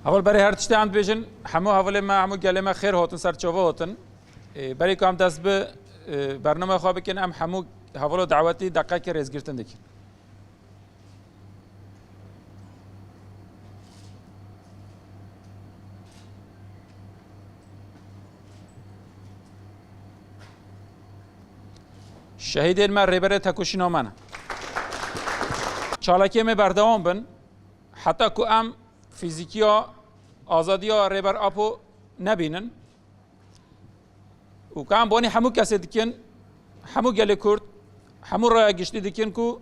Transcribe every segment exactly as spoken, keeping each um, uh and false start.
Heval berê her tiştê em dibêjin, hemû hevalê me, hemû gelê me xêr hatin, ser çava hatin. Ê, berê ku em dest bi, ê, bernameya xwe bikin, em hemû hevala dawetî deqekê rêzgirtin dikin. Şehîdên me rêberê tekoşîna me ne. Çalakiyê me berdewam bin. Heta ku em fîzîkiya azadiya Rêber Apo nebînin û ku em bonî hemû kesê dikin, hemû gelê Kurd, hemû raya giştî dikin ku,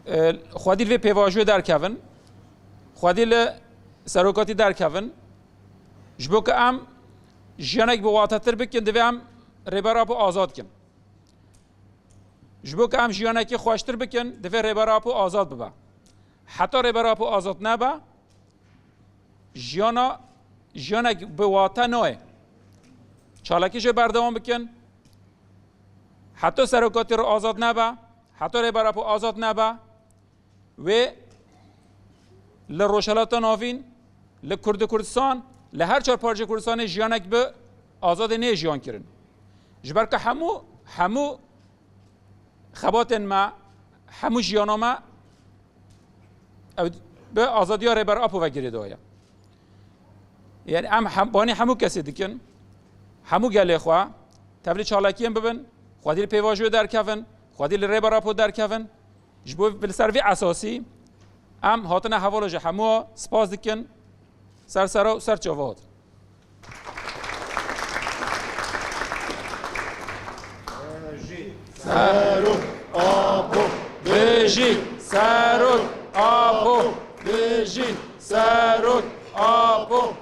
e, xwedî li vê pêvajoyê derkevin, xwedî li serokatî derkevin. Ji bo ku em jiyanek bi watetir bikin, divê em Rêber Apo azad kin. Ji bo ku em jiyanekî xweştir bikin, divê Rêber Apo azad bibe. Heta Rêber Apo azad nebe, jiyana, jiyanek bi wate nayê. Çalakî jê berdewam bikin. Heta serokatî re azad nebe, heta Rêber Apo azad nebe, wê li Rojhilata Navîn, li Kurd û Kurdistan, li her çar parçeyê Kurdistanê jiyanek bi azadî nê jiyan kirin. Ji ber ku hemû, hemû xebatên me, hemû jiyana me, ew bi azadiya Rêber Apo ve girêdayî ye. Yani em hem, banî hemû kesê dikin, hemû gelê xwe, tevlî çalakiyên bibin, xwedî li pêvajoyê derkevin, xwedî li Rêber Apo derkevin. Ji bo li ser vî esasî em hatine hevala ji hemû spas dikin, ser sera û ser çava hatin. Serok Apo. Bijî Serok Apo. Bijî Serok Apo.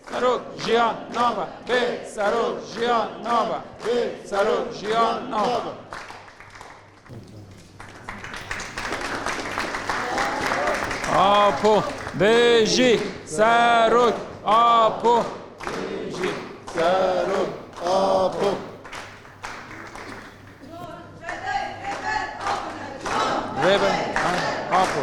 Serok jiyan nabe. Bê Serok jiyan nabe. Bê Serok jiyan nabe. Apo, bijî, Serok, Apo. Bijî, Serok, Apo. Rêber, ha, Apo.